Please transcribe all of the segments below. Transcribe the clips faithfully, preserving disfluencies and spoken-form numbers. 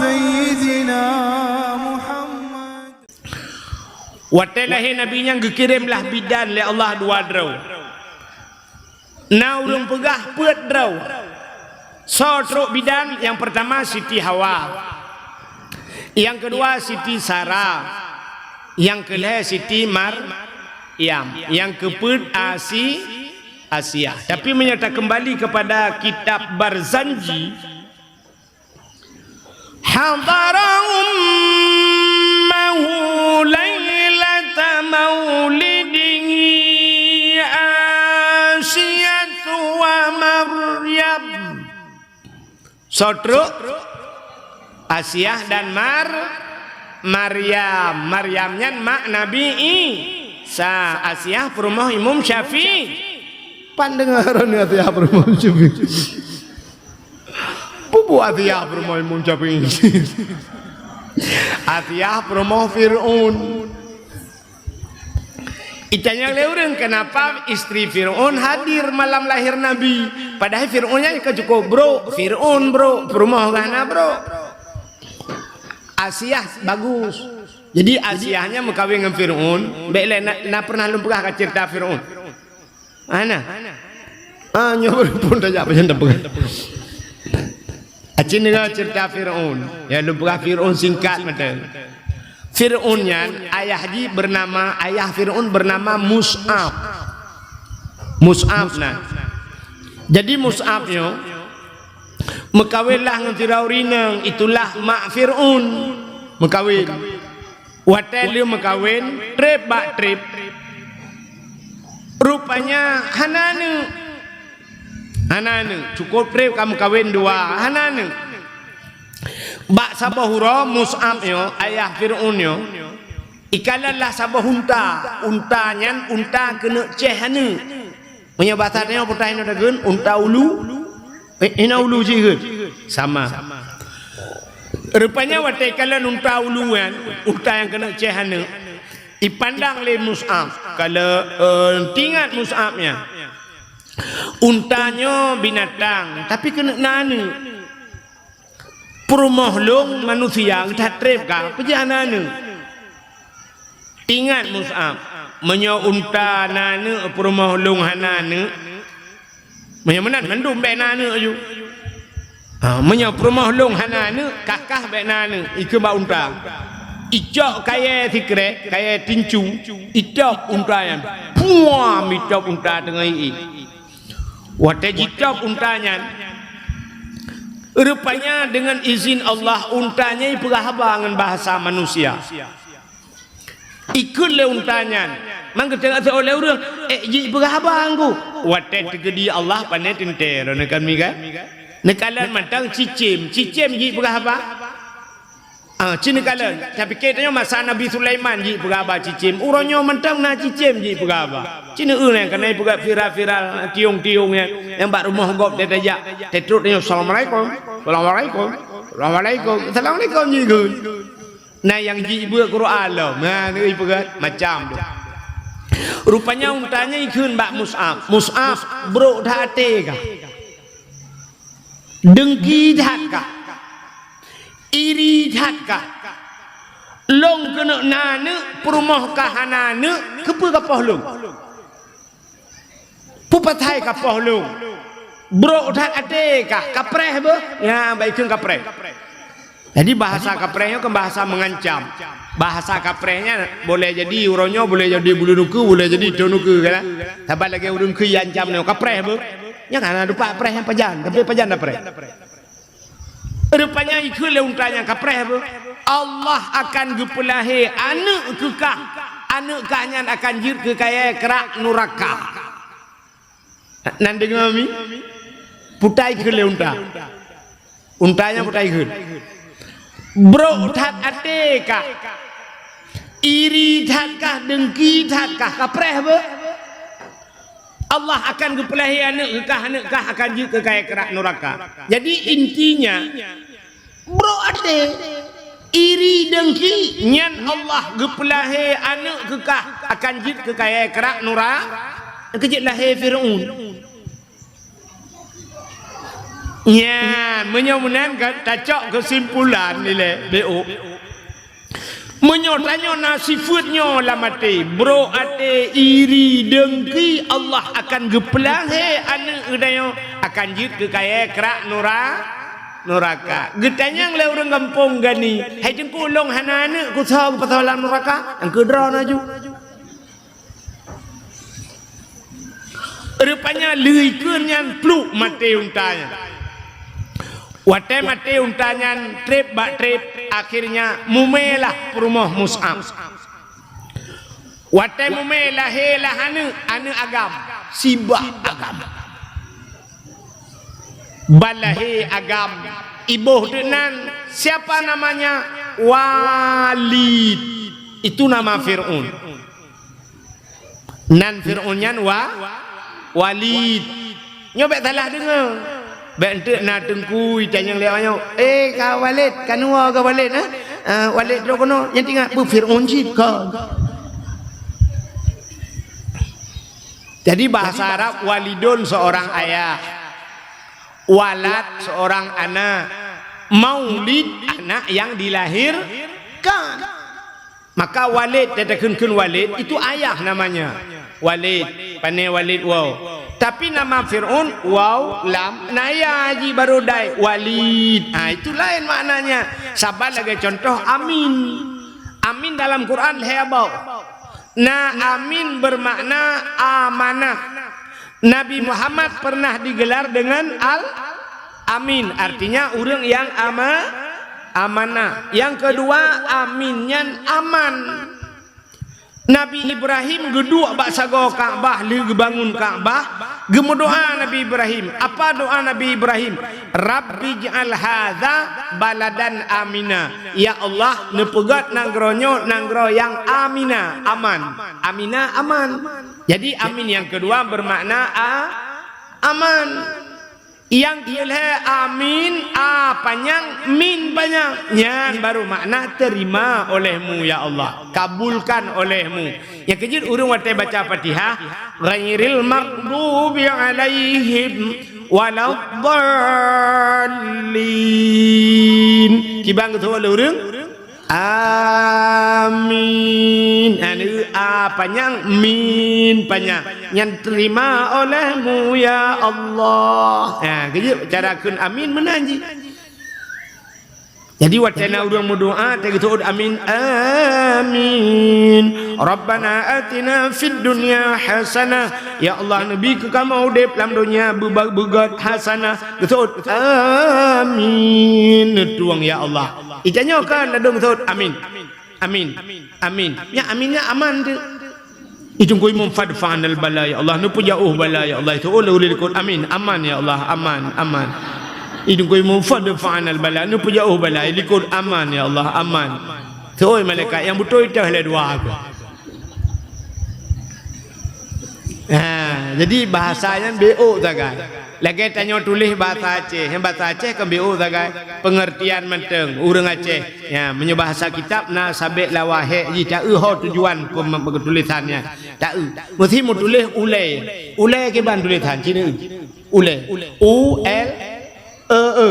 Sayyidina Muhammad. Watée lahé Nabi nyan geukirém lah bidan lé Allah dua droe. Na ureuëng peugah peuet droe. Soe trok bidan? Nyang peurtama Siti Hawa. Nyang keudua Siti Sara. Nyang keulhée Siti Maryam. Nyang keupeuet Asi-, Asiah. Tapi meunyoe takeumbali keupada kitab Barzanji, hadara ummahu lailata maulidihi Asiyatu wa Maryam. Soe trok? Asiah dan Mar-, Maryam. Maryam nyan mak Nabi Isa. Asiah peurumoh Imam Syafi'i. Pan deungoe Asiah peurumoh Imam Syafi'i. Peue buet Asiah peurumoh Imam Syafi'i? Asiah peurumoh Fir'aun. Itanyong lé ureuëng, kenapa istri Fir'aun hadir malam lahir Nabi? Padahai Fir'aun nyan ka cukup brok. Fir'aun brok, peurumoh geuh hana brok. Asiah bagus. Jadi Asiah nyan meukawen ngon Fir'aun, bék lé na, na pernah lôn peugah ka ceurita Fir'aun. Hana. Ah, nyoe pun tajak pajan tapeugah. Aci deungoe ceurita Fir'aun. Ya, lôn peugah Fir'aun singkat mata. Fir'aun nyan ayah jih bernama, ayah Fir'aun bernama Mus'ab. Mus'ab na. Jadi Mus'ab nyoe meukawen lah ngon sidroe ureuëng inong, itulah mak Fir'aun meukawen. Watée lheueh meukawen, treb bak treb. Rupanya hana aneuëk. Hana aneuëk, cukup treb ka meukawen dua, hana aneuëk. Bak saboh uroe Mus'ab nyoe, ayah Fir'aun nyoe, ikalon lah saboh unta. Unta nyan unta keuneuk céh aneuëk. Meunyoe basa tanyoe peugah inoe dageun, unta ulu, eh, inoe ulu jih geun. Sama. Rupanya watée ikalon unta ulu nyan, unta nyang keuneuk céh aneuëk, ipandang lé Mus'ab, ka lheueh, eh, teuingat Mus'ab nyan. Unta nyoe binatang, tapi keuneuk na aneuëk. Peurumoh lôn manusia that treb ka, peue jeuet hana aneuëk? Teuingat Mus'ab, meunyoe unta na aneuëk, peurumoh lôn hana aneuëk, meunyoe meunan mandum bék na aneuëk aju. Ha, meunyoe peurumoh lôn hana aneuëk, kah-kah bék na aneuëk, ikheun bak unta. Icok kayée sikrek, kayée tincu, itôb unta nyan. Puam, itôb unta teungoh ié. Watée jitôb unta nyan, rupanya deungon izin Allah, unta nyan ipeugah haba ngon bahasa manusia. Ikheun lé unta nyan, mangkeuteuk lé ureuëng, "Eh, jipeugah haba ngon ku." Watée teukeudi Allah pane teuntée droeneuh kami kan. Neukalon mantong cicém, cicém jipeugah haba. Ah, ci neukalon. Tapiké tanyoe masa Nabi Sulaiman jipeugah haba cicém. Uroe nyoe mantong na cicém jipeugah haba. Ci neueu nyan keuneuk peugah viral-viral, tiong-tiong nyan, nyang bak rumoh gob tajak. Tatrok tanyoe, "Assalamualaikum. Assalamualaikum. Assalamualaikum." Assalamualaikum jih geun. Na nyang jibeue Quran lom. Na neueu peugah macam tu. Rupanya unta nyan ikheun bak Mus'ab. "Mus'ab, brok that até kah? Deungki that kah? Iri that kah? Lôn keuneuk na aneuëk, peurumoh kah hana aneuëk, keupeue kapoh lôn? Peue pasai kapoh lôn? Brok that até kah? Kapreh beuh?" Nyan bak ikheun kapreh. Jadi bahasa kapreh nyoe kan bahasa mengancam. Bahasa kapreh nyan boleh jadi uroe nyoe, boleh jadi buleuen ukeue, boleh jadi thon ukeue kan. Saban lagée ureuëng keu iancam nyoe, "Kapreh beuh." Nyan hana dupat preh nyan pajan, tapi pajan na preh. Rupanya ikheun lé unta nyan, "Kapreh beuh. Allah akan geupeulahé aneuëk keu kah. Aneuëk kah nyan akan jeuet keu kayée krak nuraka." Nan deungoe mi? Peue ikheun lé unta. Unta nyan peue ikheun. "Brok that até kah? Iri that kah? Deungki that kah? Kapreh beuh. Allah akan geupeulahé aneuëk keu kah, aneuëk kah akan jeuet keu kayée krak nuraka." Jadi intinya, brok até, iri deungki, nyan Allah geupeulahé aneuëk keu kah akan jeuet keu kayée krak nura-, keu jeuet lahé Fir'aun. Nyan, meunyoe meunan ka tacok keusimpulan ilée, B O. Meunyoe tanyoe na sifeuet nyoe lam até, brok até, iri, dengki, Allah akan geupeulahé aneuëk geutanyoe akan jeuet keu kayée krak nura-, nuraka. Geutanyong lé ureuëng gampông gani, "Hai Teungku, lôn hana aneuëk, kusoe geupasoe lam nuraka?" Nyang keudroe na ju. Rupanya lheueh kheun nyan pluek maté unta nyan. Watée maté unta nyan treb bak treb, akhirnya mumé lah peurumoh Mus'ab. Watée mumé lahé lah aneuëk, aneuëk agam, sibah agam. Ban lahé agam, iboh teuk nan, siapa namanya? Walid. Itu nama Fir'aun. Nan Fir'aun nyan wa-, Walid. Nyoe bék salah deungoe. Bék enteuk na teungku itanyong lé awak nyoe, "Eh, ka Walid, ka neuwoe ka Walid, eh? Ah, Walid droe keunoe, nyang teuingat peue Fir'aun cit ka." Jadi bahasa Arab, walidun seorang ayah, walad seorang anak, maulid anak yang dilahirkan. Maka Walid, teutakheun-kheun Walid, itu ayah namanya. Walid, pane Walid waw. Tapi nama Fir'aun, waw lam naya ji baru dai, Walid. Ha, itu lain maknanya. Saban lagée contoh Amin. Amin dalam Quran lhée boh. Na Amin bermakna amanah. Nabi Muhammad pernah digelar dengan Al-Amin, artinya ureuëng nyang ama-, amanah. Nyang keudua, Amin nyan aman. Nabi Ibrahim geuduek bak sagoe Ka'bah, lheueh geubangun Ka'bah, geumeudoá Nabi Ibrahim. Apa doá Nabi Ibrahim? "Rabbij'al hadza baladan amina." Ya Allah, neupeugét nanggroe nyoe nanggroe nyang amina, aman. Amina, aman. Jadi, amin nyang keudua bermakna a-, aman. Nyang keulhée amin, a panyang, min panyang. Nyan baru makna terima olehmu, ya Allah. Kabulkan olehmu. Nyang keujeuet ureuëng watée baca Fatihah, ghairil maghdubi alaihim waladdallin. Kiban geuteupeue lé ureuëng? Amin. Anu a panyang, min panyang. Nyan terima olehmu, ya Allah. Ha, keujeuet cara kheun amin meunan jih. Jadi, watée na ureuëng meudoá, teugeuseut amin. Amin. Rabbana atina fid dunya hasanah. Ya Allah, neubi keu kamoe udeb lam donya beuba-, beugét hasanah. Geuseut amin. Neutueng, ya Allah. Itanyoe kan ladôm seut amin. Amin. Amin. Nyan amin nyan aman tu. Itungkui mum fadfa'nal bala, ya Allah. Neupeujauh bala, ya Allah. Itu oleh, oleh likot. Amin. Aman, ya Allah. Aman. Aman. Itungkui mum fadfa'nal bala. Neupeujauh bala. Likot aman, ya Allah. Aman. Soi malaikat nyang beutôi teuh lé dua aku. Ha, jadi bahasa nyan B O sagai. Lagée tanyoe tuléh bahasa Aceh, nyang bahasa Aceh kan B O sagai. Pengertian mantong ureuëng Aceh. Ya, meunyoe bahasa kitab na sabek lawa hek jih taeu ho tujuan pem-, peutulésan nyan. Taeu. Meusti meutuléh ulée. Ulée kiban tulésan cit. Ulée. U L E E.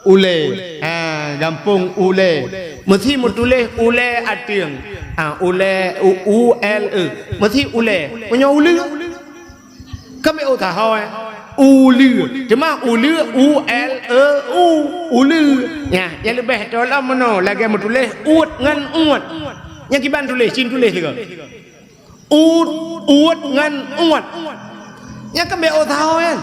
Ulée. Ha, gampông ulée. Meusti meutuléh ulée ateueng. Ha, ulée, U, U L E. Meusti ulée. Meunyoe uleue, kan B O tahoe. Uleue. Teuma uleue, U L E U. Uleue. Nyan, nyang leubeh tolom meunoe lagée meutuléh uet ngon uet. Nyang kiban tuléh, cit tuléh sigoe. Ut, uet ngon uet. Nyan kan B O tahoe nyan.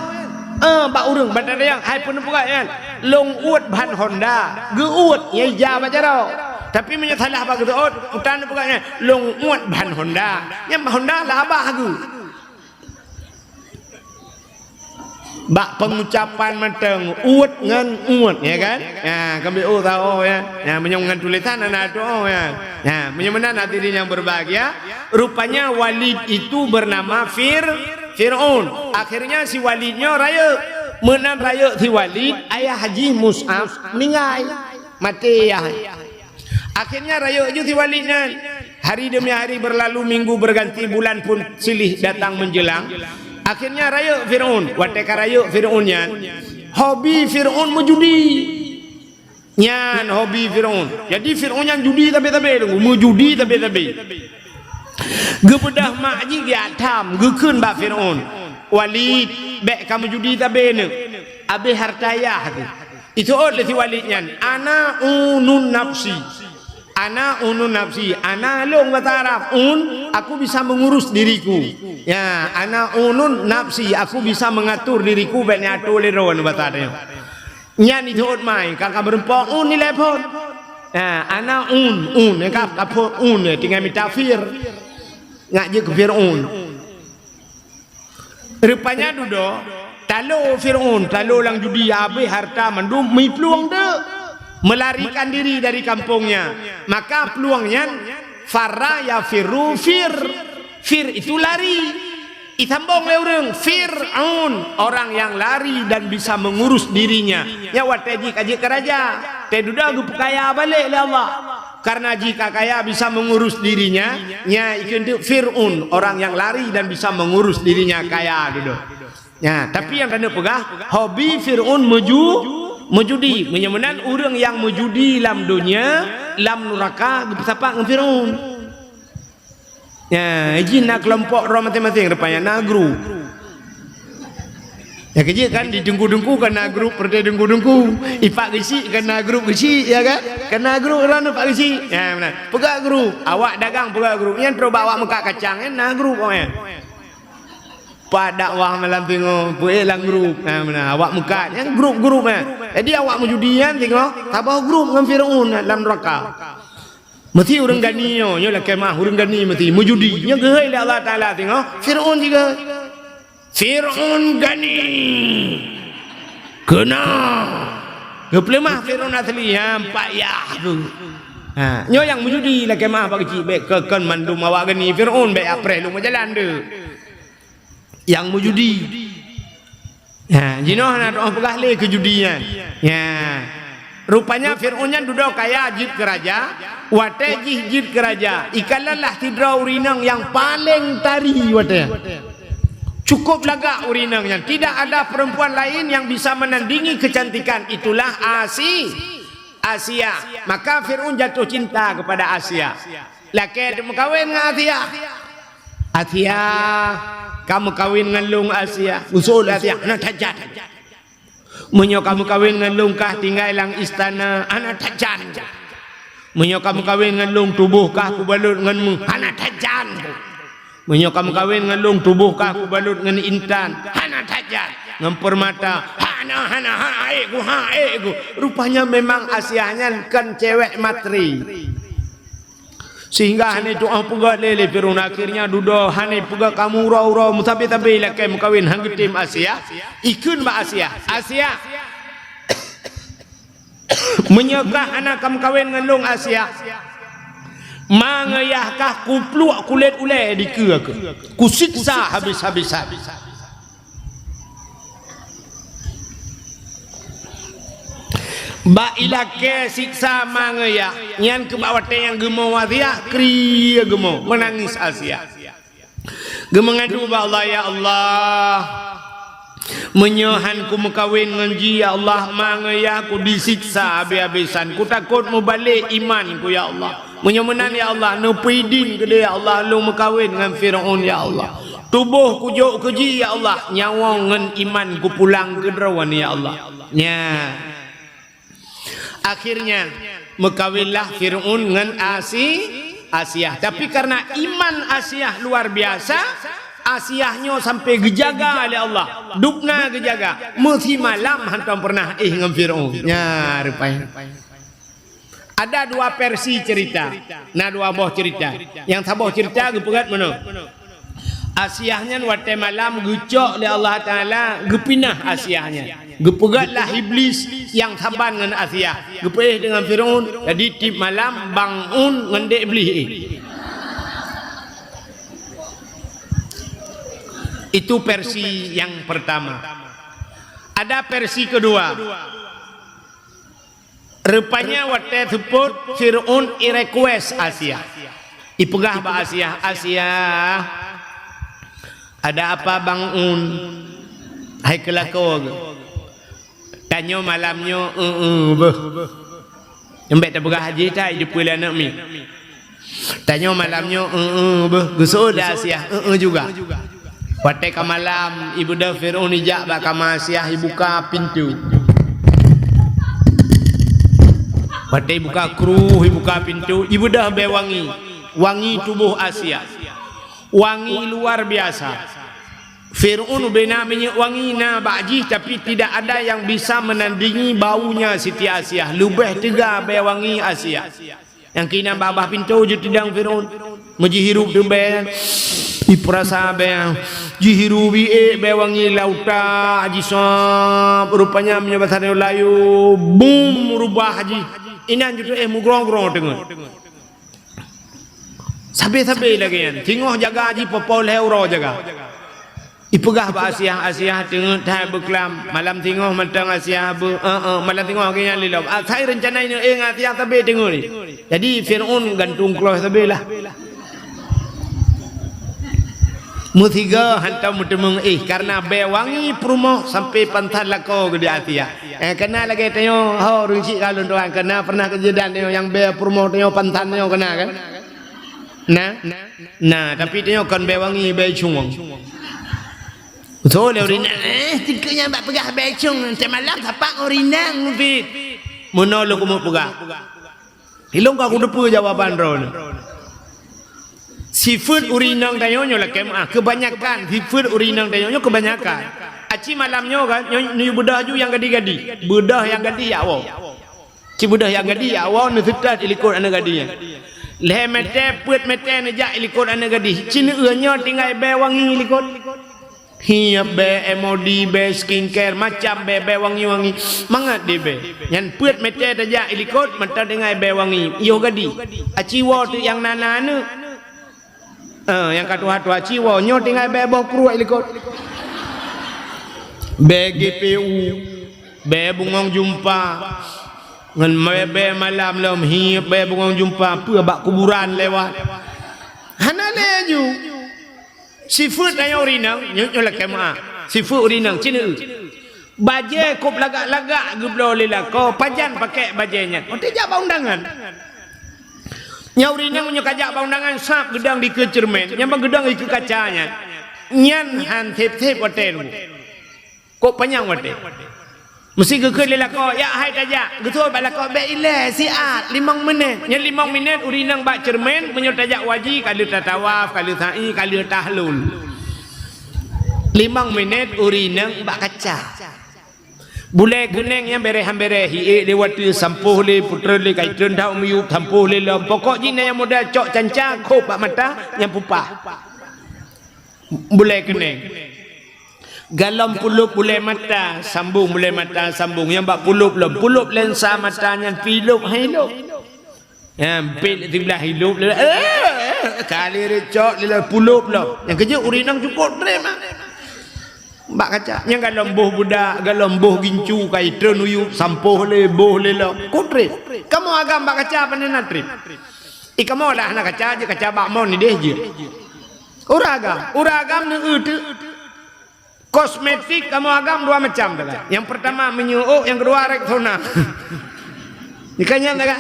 Ah, bak ureuëng, bak tatanyong, hai peue neupeugah nyan? Lôn uet ban honda. Geuuet, nyang ija bak jaroe. Tapi meunyoe salah bak geuseut, utan neupeugah nyan, lôn uet ban honda. Nyan honda lah abah geuh. Bak pengucapan mantong, uet ngon uet, ya kan? Ya, kan B O tahoe, ya. Ya, meunyoe ngon tulésan hana tuhoe, ya. Ya, meunyoe meunan hadirin yang berbahagia, rupanya Walid itu bernama Fir-, Fir'aun. Akhirnya si Walid nyoe rayeuk. Meunan rayeuk si Walid, ayah jih Mus'ab meuninggai. Maté ayah. Akhirnya rayeuk ju si Walid nyan. Hari demi hari berlalu, minggu berganti, bulan pun silih datang menjelang. Akhirnya rayeuk Fir'aun. Watée ka rayeuk Fir'aun nyan, Hobi Fir'aun meujudi. Nyan hobi Fir'aun. Jadi Fir'aun nyan judi sabe-sabe, meujudi sabe-sabe. Geubeudôh mak jih geujak tham, geukheun bak Fir'aun, "Walid, bék kameujudi sabe neuh. Abéh hareuta yah keuh." Iseuôt lé si Walid nyan, "Ana unun nafsi." Ana unun nafsi, ana lôn basa Arab, un, aku bisa mengurus diriku. Ya, ana unun nafsi, aku bisa mengatur diriku, bék neuatur lé droe basa tanyoe. Nyan jiteuôt mai, ka, ka meureumpok un ilée phon. Ya, ana un, un, ka, ka phon un, tinggai mita fir. Ngat jeuet keu Fir'aun. Rupanya dudoe, talo Fir'aun, talo lam judi, habéh hareuta mandum, meuplueng deuk, melarikan diri dari kampungnya. Maka plueng nyan, farra yafirru fir. Fir itu lari. Isambong lé ureuëng, Fir'aun, orang yang lari dan bisa mengurus dirinya. Nyan watée jih ka jeuet keu raja, teududoe geupeukaya balek lé Allah. Karena jih ka kaya bisa mengurus dirinya, nyan ikheun teuk Fir'aun, orang yang lari dan bisa mengurus dirinya kaya dudoe. Nyan, tapi nyang taneuk peugah, hobi Fir'aun meuju-, meujudi. Meunyoe meunan ureuëng nyang meujudi lam donya, lam nuraka geupeusapat ngon Fir'aun. Nyan, jih na keulompok droe maséng-maséng, rupanya na grup. Ya, keu jih kan di teungku-teungku kan na grup, peureté teungku-teungku. Ipak geuchik kan na grup geuchik, ya kan? Kan na grup droe ipak geuchik. Ya, meunan. Peugah grup, awak dagang peugah grup. Nyan trok bak awak meukat kacang, nyan na grup awak nyan. Pat dakwah malam singoh, peuék lam grup. Ha, meunan. Awak meukat, nyan grup-grup nyan. Jadi awak meujudi nyan singoh, saboh grup ngon Fir'aun lam nuraka. Meusti ureuëng gani nyoe, nyoe lakée meu'ah ureuëng gani meusti meujudi. Nyoe geuhôi lé Allah Taala singoh, Fir'aun sigoe. Fir'aun gani. Keunong. Geupeuleumah Fir'aun asli, ha, empat yah tu. Ha, nyoe nyang meujudi lakée meu'ah bak keuchik bék keu kon mandum awak gani Fir'aun bék apreh lôn meujalan tu. Nyang meujudi. Ha, jinoe hana teu'oh peugah lé keu judi nyan. Ya. Rupanya Fir'aun nyan dudoe kaya jeuet keu raja, watée jih jeuet keu raja, ikalon lah sidroe ureuëng inong nyang paleng tari watée nyan. Cukup lagak ureuëng inong nyan, tidak ada perempuan lain yang bisa menandingi kecantikan, itulah Asi-, Asia. Maka Fir'aun jatuh cinta kepada Asia. Lakée teumeukawen ngon Asia. "Asia, kameukawen ngon lôn, Asia." Usul Asia, "Hana tajan." "Meunyoe kameukawen ngon lôn kah tinggai lam istana, hana tajan." "Meunyoe kameukawen ngon lôn tuboh kah kubalot ngon meuh, hana tajan." "Meunyoe kameukawen ngon lôn tuboh kah kubalot ngon intan, hana tajan." "Ngon peurmata, hana, hana, hana ék ku, hana ék ku." Rupanya memang Asia nyan kon cewek materi. Sehingga hana teu'oh peugah lé, lé Fir'aun, akhirnya dudoe hana peugah kamu uroe-uroe meusabe-sabe lakée meukawen han geutem Asia, ikheun bak Asia, "Asia, meunyoe kah hana kameukawen ngon lôn Asia, ma ngon yah kah kupluek kulét ulée dikeue keuh, kusiksa habis-habisan." Bak ilakée siksa ma ngon yah, nyan keuh bak watée nyang geumo Asia, krie geumo, meunangis Asia. Geumeungadu bak Allah, "Ya Allah, meunyoe han kumeukawen ngon jih, ya Allah, ma ngon yah kudisiksa habéh-habésan. Kutakot mubalek iman ku, ya Allah. Meunyoe meunan, ya Allah, neupeuidin keudeh, ya Allah, lôn meukawen ngon Fir'aun, ya Allah. Tuboh kujok keu jih, ya Allah, nyawöng ngon iman kupulang keu droeneuh, ya Allah." Nyan. Akhirnya, meukawenlah Fir'aun ngon Asi-, Asiah. Tapi karena iman Asiah luar biasa, Asiah nyoe sampai geujaga lé Allah. Dubna geujaga. Meusimalam hantom peureunah éh ngon Fir'aun. Nya, rupanya. Ada dua versi cerita. Na dua boh cerita. Nyang saboh cerita geupeugah meunoe. Asiah nyan watée malam geucok lé Allah Taala, geupinah Asiah nyan. Geupeugah lah Iblis nyang saban ngon Asiah. Geupeuéh deungon Fir'aun, jadi tiep malam bang un ngon dek Iblis éh. Itu versi yang pertama. Ada versi kedua. Rupanya watée seupôt Fir'aun i-request Asiah. Ipeugah bak Asiah, "Asiah, ada apa bang un? Hai keulakoe geuh?" Tanyoe malam nyoe, eu-eu beuh. Nyang bèk tapeugah jih that, jipeu lé aneuk miet. Tanyoe malam nyoe, eu-eu beuh. Geuseuôt lé Asiah, eu-eu juga. Watèe ka malam, ibeudôh Fir'aun ijak bak kama Asiah, ibuka pintoe. Watèe ibuka kruh, ibuka pintoe, ibeudôh bèe wangi. Wangi tuboh Asiah. Wangi luar biasa. Fir'aun ubé na minyeuk wangi na bak jih, tapi tidak ada yang bisa menandingi baunya Siti Asiah. Leubeh teuga bèe wangi Asiah. Nyang keunan babah pintoe jitidang Fir'aun. Meujihirup teubèe, ipeurasa bèe, jihirup iék bèe wangi lauta jisab. Rupanya meunyoe basa tanyoe layu, bum, rubah jih. Inan jiteuéh mugrong-grong teungeut. Sabé-sabé lagèe nyan, singoh jaga jih, po-po lhèe uroe jaga. Ipeugah bak Asiah, Asiah teungeut that beuklam. Malam singoh mantong Asiah beu, eh, eh, malam singoh lagèe nyan lé lom. Asai reuncana ineuk éh ngon Asiah sabé teungeut. Jadi Fir'aun gantung kloh sabé lah. Meusigoe hantom meuteumeung éh, kareuna bèe wangi peurumoh sampoe pansan lakoe geuh di Asiah. Eh, kana lagèe tanyoe, ho, ureueng chik ka lôn tuan, kana pernah keujeudan tanyoe nyang bèe peurumoh tanyoe pansan tanyoe kana kan? Na? Na, tapi tanyoe kon bèe wangi, bèe cong. Beutôi lé ureueng inong, eh, tikeue nyan bak peugah bèe cong, teuh malam sapat ureueng inong muphit. Meunoe lôn keumeung peugah. Ilôn ka kuteupeue jawaban droeneuh. Sifeuet ureueng inong tanyoe nyoe lakèe meu'ah, keubanyakan sifeuet ureueng inong tanyoe nyoe keubanyakan. Aci malam nyoe kan, nyoe, nyoe beudôh ju nyang gadi-gadi. Beudôh nyang gadi jak woe. Ci beudôh nyang gadi jak woe neuseutôt ilikot aneuk gadi nyan. Lhèe mètè, peuet mètè neujak ilikot aneuk gadi. Ci neueu nyoe tinggai bèe wangi ilikot. Hiep bèe, M O D bèe, skincare, macam bèe, bèe wangi-wangi. Mangat di bèe. Nyan peuet mètè tajak ilikot, mantong tinggai bèe wangi. Yoh gadi. Aci woe teuk nyang na-na aneuk. Eh, nyang ka tuha-tuha ci woe, nyoe tinggai bèe boh kruek ilikot. Bèe G P U, bèe bungöng jeumpa, ngon bèe, bèe malam lom, hiep bèe bungöng jeumpa, peue bak kuburan lewat. Hana lé ju. Sifeuet tanyoe ureueng inong, nyoe, nyoe lakèe meu'ah. Sifeuet ureueng inong, ci neueu. Bajèe kôb lagak-lagak geubloe lé lakoe, pajan pakèk bajèe nyan. Watèe jak bak undangan. Nyan ureueng inong meunyoe ka jak bak undangan, sab geudong dikeue ceureumen, nyan ban geudong dikeue kaca nyan. Nyan han sép-sép watèe nunggu. Kôb panyang watèe. Meusé geukheun lé lakoe, "Yak hai tajak." Geutôi bak lakoe, "Bèk ilèe, siat, limong minèt." Nyan limong minèt ureueng inong bak ceureumen, meunyoe tajak u haji, ka lheueh tatawaf, ka lheueh sa'i, ka lheueh tahlul. Limong minèt ureueng inong bak kaca. Bulèe keunèng nyang bèrèh han bèrèh, hiék lé watèe, sampôh lé, putreun lé, ka itreun that u miyueb, sampôh lé lom. Pokok jih na nyang modal cok canca, khôb bak mata, nyang pupah. Bulèe keunèng. Galom pulôb bulèe mata, sambông bulèe mata, sambông nyang bak pulôb lom. Pulôb lensa mata nyan pih lôb, hai lôb. Nyan, pet siblah ilôb lé, eh, kali reucok lé pulôb lom. Nyang keujeuet ureueng inong cukôp trép, ah. Bak kaca. Nyang galom boh budak, galom boh gincu, ka itreun u yueb, sampôh lé, boh lé lom. Kôp trép. Kamoe agam bak kaca pane na trép. I kamoe dah hana kaca, jeuet kaca bak mon idéh jeuet. Ureueng agam, ureueng agam neueu teuk. Kosmetik kamoe agam dua macam, taga. Nyang peurtama minyeuk ôk, nyang keudua Rexona. Nyan kan nyan, taga.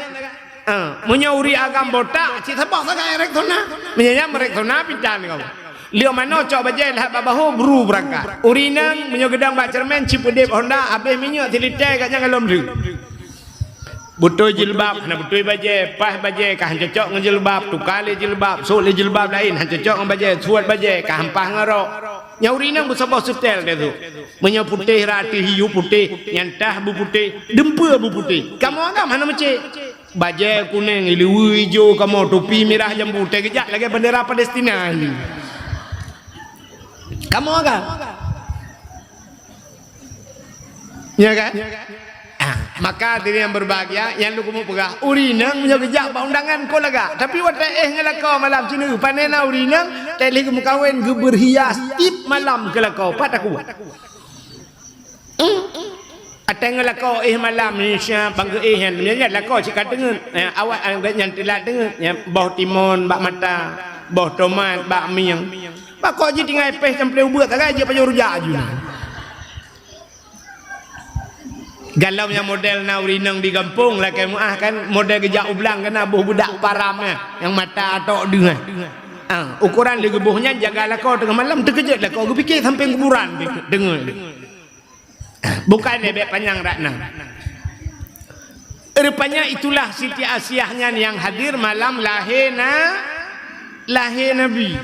Ah, meunyoe ureueng agam botak, cit saboh sagai Rexona. Meunyoe nyan Rexona pitan kamoe. Liok manoe cok bajèe lhah bak bahô, bru beurangkat. Ureueng inong meunyoe geudong bak ceureumen, ci peudép Honda, habéh minyeuk silitè gobnyan ngon lom deuh. Beutôi jilbab, hana beutôi bajèe, paih bajèe ka han cocok ngon jilbab, tuka lé jilbab, sôk lé jilbab laén, han cocok ngon bajèe, suet bajèe ka han paih ngon rok. Nyan ureueng inong beusaboh seutèl teuh. Meunyoe putéh rot ateueh, yue putéh, nyang taih beuputéh, dumpeue beuputéh. Kamoe agam hana meucék. Bajèe kunèng, ileue ijo kamoe, tupi mirah jambu, teugeujak lagèe bendera Palestina. Kamoe agam. Ya kan? Ah, maka hadirin yang berbahagia, nyang lôn keumeung peugah, ureueng inong meunyoe geujak bak undangan kon lagak, tapi watèe éh ngon lakoe malam ci neueu, pane na ureueng inong, teuk lheueh geumeukawen geubeurhias tiep malam keu lakoe, pat takuet. Hmm. Watèe ngon lakoe éh malam, insya bang geuéh nyan, nyan lakoe cit ka teungeut. Eh, awak, eh, nyan teulat teungeut, nyan boh timon bak mata, boh tomat bak mieng. Bak kok jih tinggai péh samplé ubeut, tagai jih pajoh rujak aju nyan. Galom nyang model na ureueng inong di gampông, lakée meu'ah kan, model geujak u blang kan, boh budak param nyan, nyang mata atok deuh nyan. Ah, ukoran lé geuboh nyan jaga lakoe teungoh malam, teukeujot lakoe geupike sampoe kuburan deungoe. Bukan lé bék panyang rat na. Rupanya itulah Siti Asiah nyan nyang hadir malam lahé na, lahé Nabi.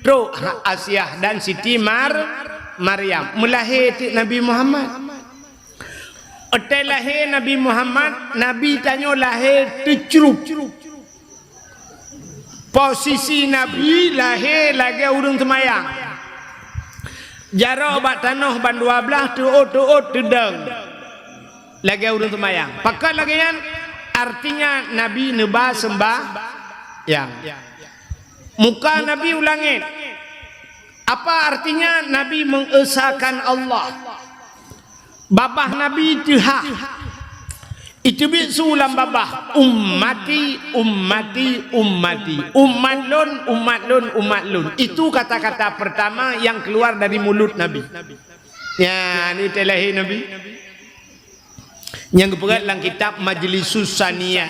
Trok Asiah dan Siti Mar-, Maryam. Meulahé teuk Nabi Muhammad. Watée lahé Nabi Muhammad, Nabi tanyoe lahé teucrup. Posisi Nabi lahé lagée ureueng seumayang. Jaroe bak tanoh ban dua blaih, teuôt-teuôt teudong lagée ureueng seumayang. Pakon lagée nyan? Artinya Nabi neuba seumbahyang. Muka Nabi u langét. Apa artinya? Nabi mengesakan Allah. Babah Nabi teuhah. Iteubiet su lam babah, "Ummati, ummati, ummati. Umat lôn, umat lôn, umat lôn." Itu kata-kata pertama yang keluar dari mulut Nabi. Ya, ni teuh lahé Nabi. Nyang geupeugah lam kitab Majlisus Saniyah.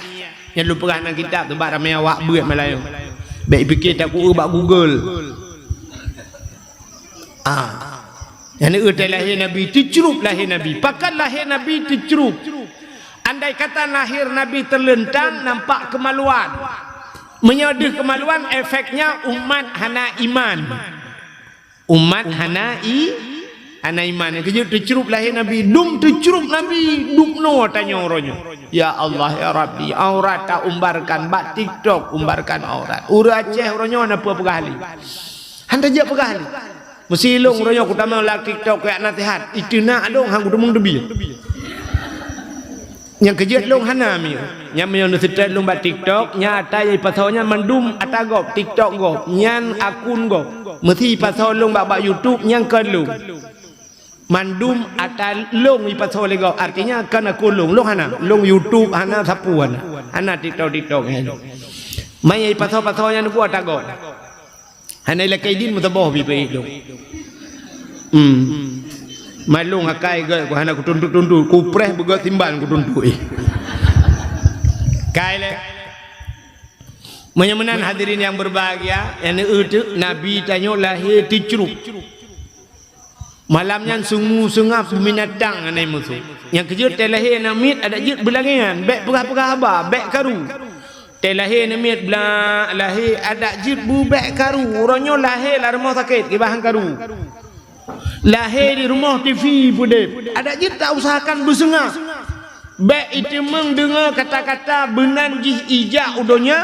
Nyang lôn peugah lam kitab tu bak ramé awak beuet malam nyoe. Bék pike taku bak Google. Ah. Nyang na teuh lahé Nabi, teucrup lahé Nabi. Pakon lahé Nabi teucrup? Andai kata lahé Nabi teuleuntang, nampak kemaluan. Meunyoe deuh kemaluan, efeknya umat hana iman. Umat hana i-, hana iman. Keujeuet teucrup lahé Nabi, dum teucrup Nabi, dum noe tanyoe uroe nyoe. Ya Allah, ya Rabbi, aurat taumbarkan bak TikTok, umbarkan aurat. Ureueng Aceh uroe nyoe na peue peugah lé. Han tajak peugah lé. Meusi lôn uroe nyoe kutamong lam TikTok kujak naseuhat. Iteunak lôn han kuteumong teubiet. Nyang keujeuet lôn hana miet. Nyan meunyoe neuseutét lôn bak TikTok, nyan ata nyang ipasoe nyan mandum ata gob, TikTok gob, nyan akun gob. Meusi ipasoe lôn bak, bak YouTube, nyan kon lôn. Mandum ata lôn ipasoe lé gob, artinya kon akun lôn. Lôn hana, lôn YouTube hana, sapeue hana. Hana TikTok, TikTok nyan. Manyang ipasoe-pasoe nyan buet ata gob. Hana ilakée idin meusaboh pih peuék lôn. Hmm. Malôn akai gét ku hana kutuntot-tuntot, kupreh beugét simban kutuntot. Kai lé. Meunyoe meunan hadirin yang berbahagia, nyang na teuh Nabi tanyoe lahé teucrup. Malam nyan sungu seungab binatang hana musoh. Nyang keujeuet teuh lahé aneuk miet adak jeuet beulangéan, bék peugah-peugah haba, bék karu. Teuh lahé aneuk miet blah lahé adak jeuet beubék karu. Uroe nyoe lahé lam rumoh sakét, kiban han karu. Lahé di rumoh TV peudeb. Adak jeuet tausahakan beuseungab. Bék iteumeung deungoe kata-kata meunan jih ijak u donya,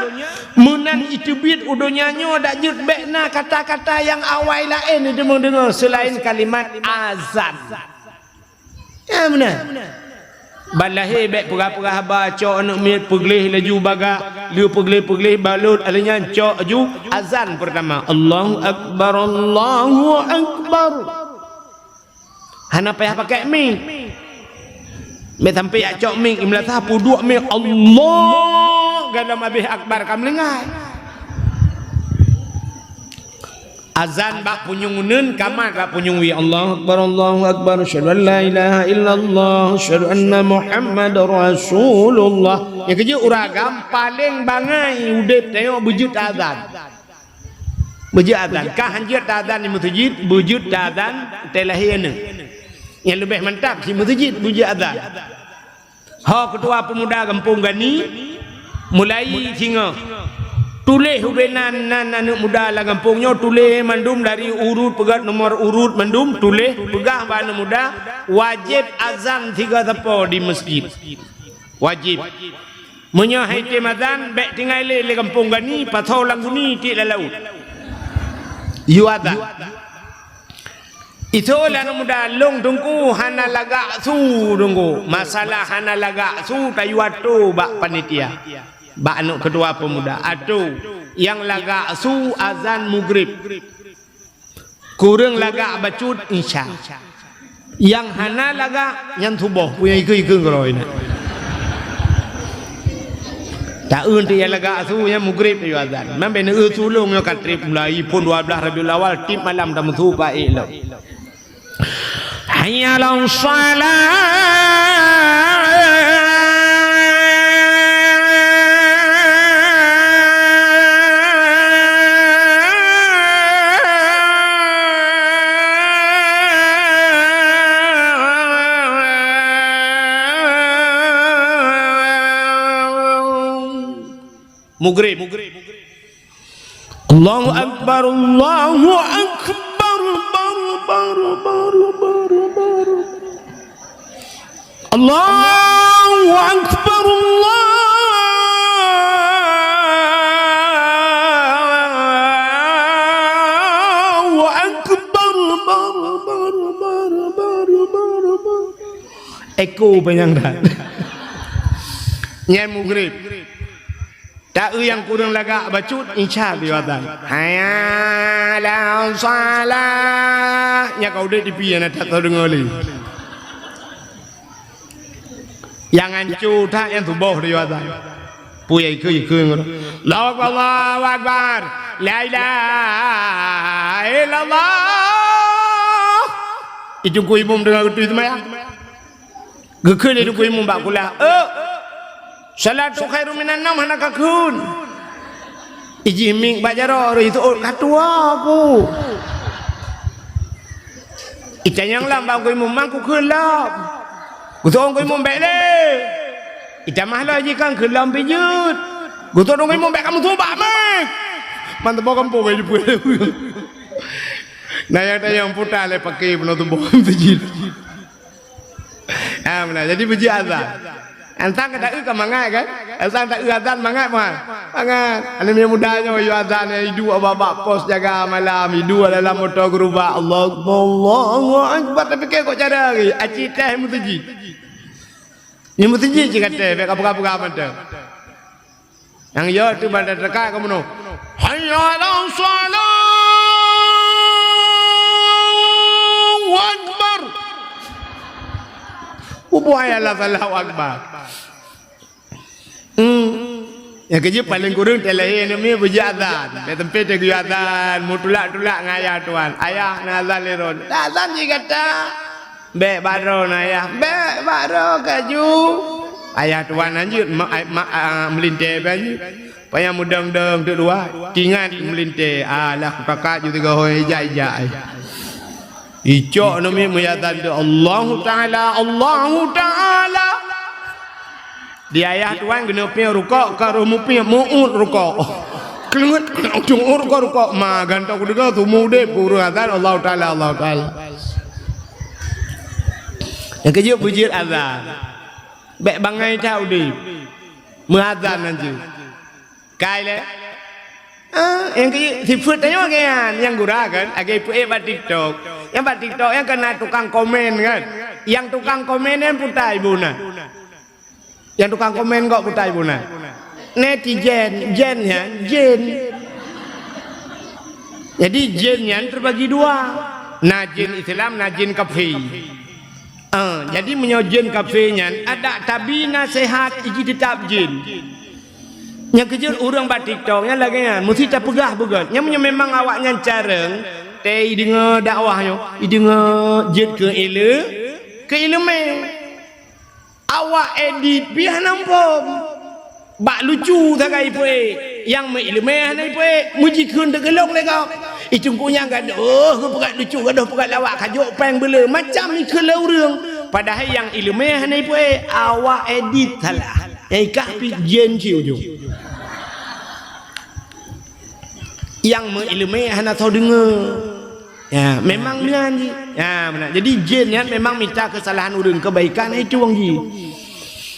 meunan iteubiet u donya nyoe, dak jeuet bék na kata-kata nyang awai laén iteumeung deungoe seulaén kalimat azan. Ya meunan. Ban lahé bék peugah-peugah haba, cok aneuk miet peugleh laju bagak, lheueh peugleh-peugleh balot, alheuh nyan cok laju azan peurtama, Allahu Akbar, Allahu Akbar. Hana payah pakai mik. Mé sampai jak cok mik, meunasah peuduek mik, Allah, gadam habéh akbar ka meulinggai. Azan bak punyueng uneun, kamat bak punyueng wie. Allahu Akbar, Allahu Akbar, asyhadu an la ilaha illallah, asyhadu anna Muhammadar Rasulullah. Nyang keujeuet ureueng agam paleng bangai udeb tanyoe beujeuet azan. Beujeuet azan. Ka hanjeuet taazan di meuseujid, beujeuet taazan teuh lahé aneuk. Nyang leubeh mantap si meuseujid beujeuet azan. Ho keutua peumuda gampông Gani, mulai singoh. Tuléh ubé nan, nan aneuk muda lam gampông nyoe, tuléh mandum dari urut peugét nomor urut mandum, tuléh peugah bak aneuk muda, wajéb azan sigoe sapo di meuseujid. Wajéb. Meunyoe han item azan, bék tinggai lé lé gampông Gani, pasoe lam guni tiek lam laôt. Yue azan. Isoe lé aneuk muda, lôn teungku hana lagak su teungku. Masalah hana lagak su tayue atô bak panitia. Bak aneuk keutua peumuda, atô nyang lagak su azan mugrib. Kureueng lagak bacut isya. Nyang hana lagak nyan suboh, peue nyang ikeu-ikeu keudroe nyan. Taeun teuh nyang lagak su nyan mugrib tayue azan. Man bèk neueu su lôn nyoe ka trép mulai phon dua blaih Rabiul Awal tiep malam tameusu paék lom. Hayya 'alas shalah. Maghrib. Allahu Akbar, Allahu Akbar, bar, bar, bar, bar, bar. Allahu Akbar, Allahu Akbar, bar, bar, bar, bar, bar, bar. Eko panyang that. Nyan maghrib. Taeu nyang kureueng lagak bacut, insya Allah azan. Hayya 'alas shalah. Nyang ka udeb di pih na that tadeungoe lé. Nyang anco that nyang tuboh di azan. Peue ikeue-ikeue ngon, Allahu Akbar, Allahu Akbar. La ilaha illallah. Ijungku imum deungon geutu seumayang. Geukheun lé teungku imum bak kulah, "Ôk! Shalatu khairum minan naum hana kakheun." Ijih mieng bak jaroe, rôh iteuôt ka tuwoe ku. Itanyong lam bak teungku imum, "Man kukheun lom?" Geuteuôt teungku imum, "Bék lé." Itamah lom jih kan kheun lom pih jeuet. Geuteuôt teungku imum, "Bék kamoe tumbak méh." Man teuboh kampung laju peue. Na nyang tanyong puta lé paké peunoh teuboh meuseujid. Ah, meunan. Jadi beujeuet azan. Asai ka taeu ka mangat kan? Asai taeu azan mangat, man. Mangat. Aneuk miet muda nyoe yue azan, iduek bak, bak pos jaga malam, iduek dalam moto geurubak, Allahu Akbar, Allahu Akbar, tapi keu kok cara lagèe aci teh meuseujid. Ni meuseujid cit ka teh, bèk ka peugah-peugah mantong. Nyang yo teuh ban teuka ka bunoe. Hayya 'alas shalah. Allahu Akbar. Ubu hayya 'alas shalah, Allahu Akbar. Hmm. Nyang keujeuet paléng kureueng teuh lahé aneuk miet beujeuet azan. Bèk teumpat teuh geuyue azan, meutulak-tulak ngon ayah tuan. "Ayah, na azan lé droen." "Na azan jih gata." "Bèk bak droeneuh, Ayah." "Bèk bak droe kaju." Ayah tuan hanjeuet ma-, ma-, a, meulintèe pih hanjeuet. Panyang meudong-dong teuk luwa, tingat meulintèe. Alah, kutakat ju tiga hôi ijak-ijak ai. Icok neumi meuyatan teuk, "Allahu Ta'ala, Allahu Ta'ala." Di ayah tuan keuneuk piep rukok, ka roh mupiep, meu'ut rukok. Kleungeut, meu'ut rukok, rukok. Ma, gantoe kudeungoe, teuma udeb, kureueng azan, "Allahu Ta'ala, Allahu Ta'ala." Nyang keujeuet beujeuet azan. Bèk bangai that udeb. Meuazan hanjeuet. Kai lé. Ah, nyang keujeuet sifeuet tanyoe lagèe nyan, nyang gura kan, lagèe peuék bak TikTok. Nyang bak TikTok nyan kan na tukang komen kan. Nyang tukang komen nyan peue ibu na. Nyang tukang komen kok peue ibu na. Netizen, zen nyan, jin. Jadi jin nyan terbagi dua. Na jin Islam, na jin kafé. Ah, jadi meunyoe jin kafé nyan, adak tabi naseuhat iji teutap jin. Nyang keujeuet ureueng bak TikTok nyan lagèe nyan, meusti tapeugah beugöt. Nyan meunyoe memang awaknyan carông, tée ideungoe dakwah nyoe, ideungoe jeuet keu ileu-, keu ileumèe. Awak edit pih hana muphom. Bak lucu sagai ipeuék, nyang meuileumèe hana ipeuék, meujikheun teugeulong lé gob. Icungku nyang gadôh, geupeugah lucu, gadôh peugah lawak, ka jok péng beuleu, macam ikheun lé ureueng. Padahai nyang ileumèe hana ipeuék, awak edit salah. Nyang ikah pih jén cit ujong. Nyang meuileumèe hana soe deungoe. Ya, memang meunan jih. Ya, meunan. Jadi jén nyan memang mita keusalahan ureueng, keubaikan itu wong jih.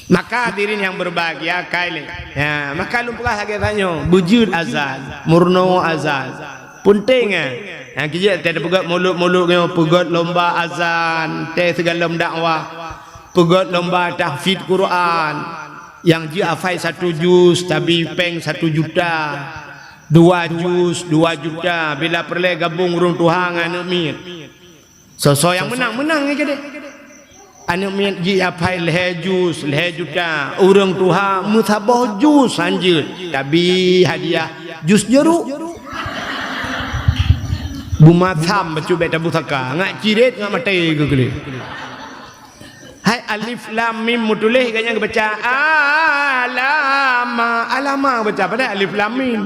Maka hadirin yang berbahagia, kai lé. Ya, maka lôn peugah lagèe tanyoe, beujeuet azan, meurunoe azan. Peunteng, eh. Nyang keujeuet teupeugöt mulod-mulod nyoe, peugöt lomba azan, tée sigohlom dakwah. Peugöt lomba tahfidz Quran. Nyang jeuet hafai satu juz, tabi péng satu juta. Dua juz, dua juta, bila peureulèe gabong ureueng tuha ngon aneuk miet. Soe-soe nyang meunang, meunang nyan keudeh. Aneuk miet jih hafai lhèe juz, lhèe juta. Ureueng tuha meusaboh juz hanjeuet, tabi hadiah juz jeuruk. Bumasam bacut bèk tapusaka, ngat cirét ngat maté keu keuleh. Hai alif lam mim meutuléh gobnyan geubaca alama, alama baca padahai alif lam mim.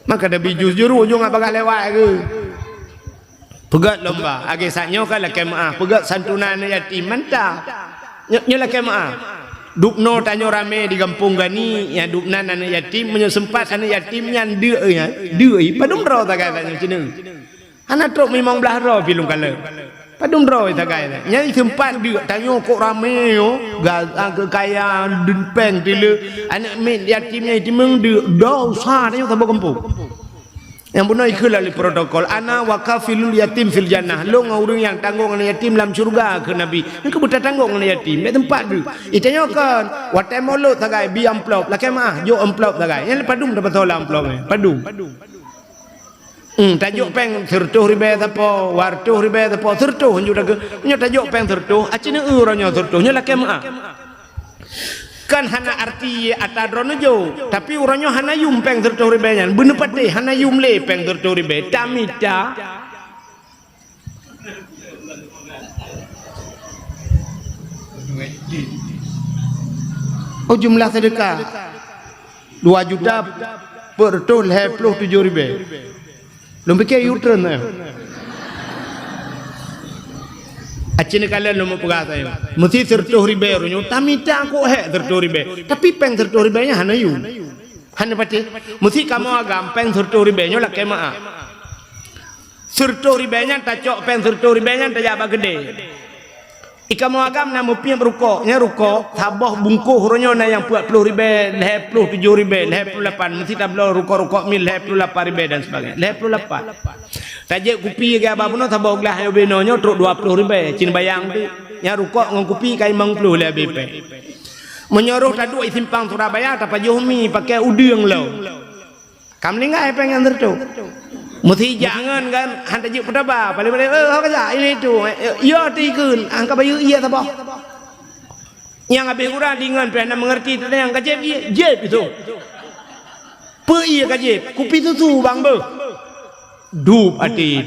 Maka Nabi jus juru ujong ngat bagaih lewat keu. Peugöt lomba, lagèe saat nyoe kan lakèe meu'ah, peugöt santunan aneuk yatim mantap. Nyoe, nyoe lakèe meu'ah. Dubnoe tanyoe ramè di gampông Gani, nyang dubnan aneuk yatim, meunyoe seumpat aneuk yatim nyan deuk, ya, deuk, padum droe sagai tanyoe sineuk. Hana trok limong blaih droe pi lôn kalon. Padum droe sagai nyan. Nyan seumpat deuk, tanyoe kok ramè nyoe, gaza keu kaya, dum pèng teuleu, aneuk miet yatim nyan timeung deuk, dosa tanyoe saboh gampông. Nyang bunoe ikheun lé protokol, "Ana wa kafilul yatim fil jannah." Lôn ngon ureueng nyang tanggong aneuk yatim lam syeuruga, kheun Nabi. Nyan keuh beuta tanggong aneuk yatim, bèk teumpat deuh. Itanyoe kon, watèe mulod sagai, bi amplop, lakèe meu'ah, jok amplop sagai. Nyan padum tapasoe lam amplop nyan, padum. Hmm, tajok pèng sireutôh ribèe sapo, dua reutôh ribèe sapo, sireutôh hanjeuet takheun. Nyoe tajok pèng sireutôh, aci neu uroe nyoe sireutôh, nyoe lakèe meu'ah. Kan hana arti ata droeneuh jok, tapi uroe nyoe hana yum pèng sireutôh ribèe nyan. Beuneupatéh hana yum lé pèng sireutôh ribèe. Tamita. Oh, jumlah sedekah dua juta empat ratus lhèe puluh tujoh ribèe. Lôn pike U-turn, eh. Aci neukalon lôn meupeugah sayoe. Meusti sireutôh ribèe uroe nyoe, tamita kok hék sireutôh ribèe. Tapi pèng sireutôh ribèe nyan hana yum. Hana patéh. Meusti kamoe agam pèng sireutôh ribèe nyoe lakèe meu'ah. Sireutôh ribèe nyan tacok pèng sireutôh ribèe nyan tajak bak keudè. Ikamoe agam na meupiep rukok, nyan rukok, saboh bungkôh uroe nyoe na nyang peuet ploh ribèe, lhèe ploh tujoh ribèe, lhèe ploh lapan, meusti tabloe rukok-rukok mil lhèe ploh lapan ribèe dan sebagainya. Lhèe ploh lapan. Tajak kupi lagèe haba bunoe saboh glah nyoe binoe nyoe trok dua ploh ribèe, cit bayang tu. Nyan rukok ngon kupi ka limong ploh lé abéh pèng. Meunyoe roh taduek di simpang Surabaya, tapajoh mi pakai udeueng lom. Ka meuninggai pèng nyang sireutôh. Meusti jak ngon kan, han tajeuet peutaba. Paléng-paléng, "Eh, ho ka jak, ini itu." Eh, eh, "Yo, ti keun, angka bayeue ié saboh." Nyang habéh gura di ngon pih hana meungerti, teuntang ka jieb ié, jieb itu. Peue ié ka jieb? Kupi susu bang beuh. Dup até.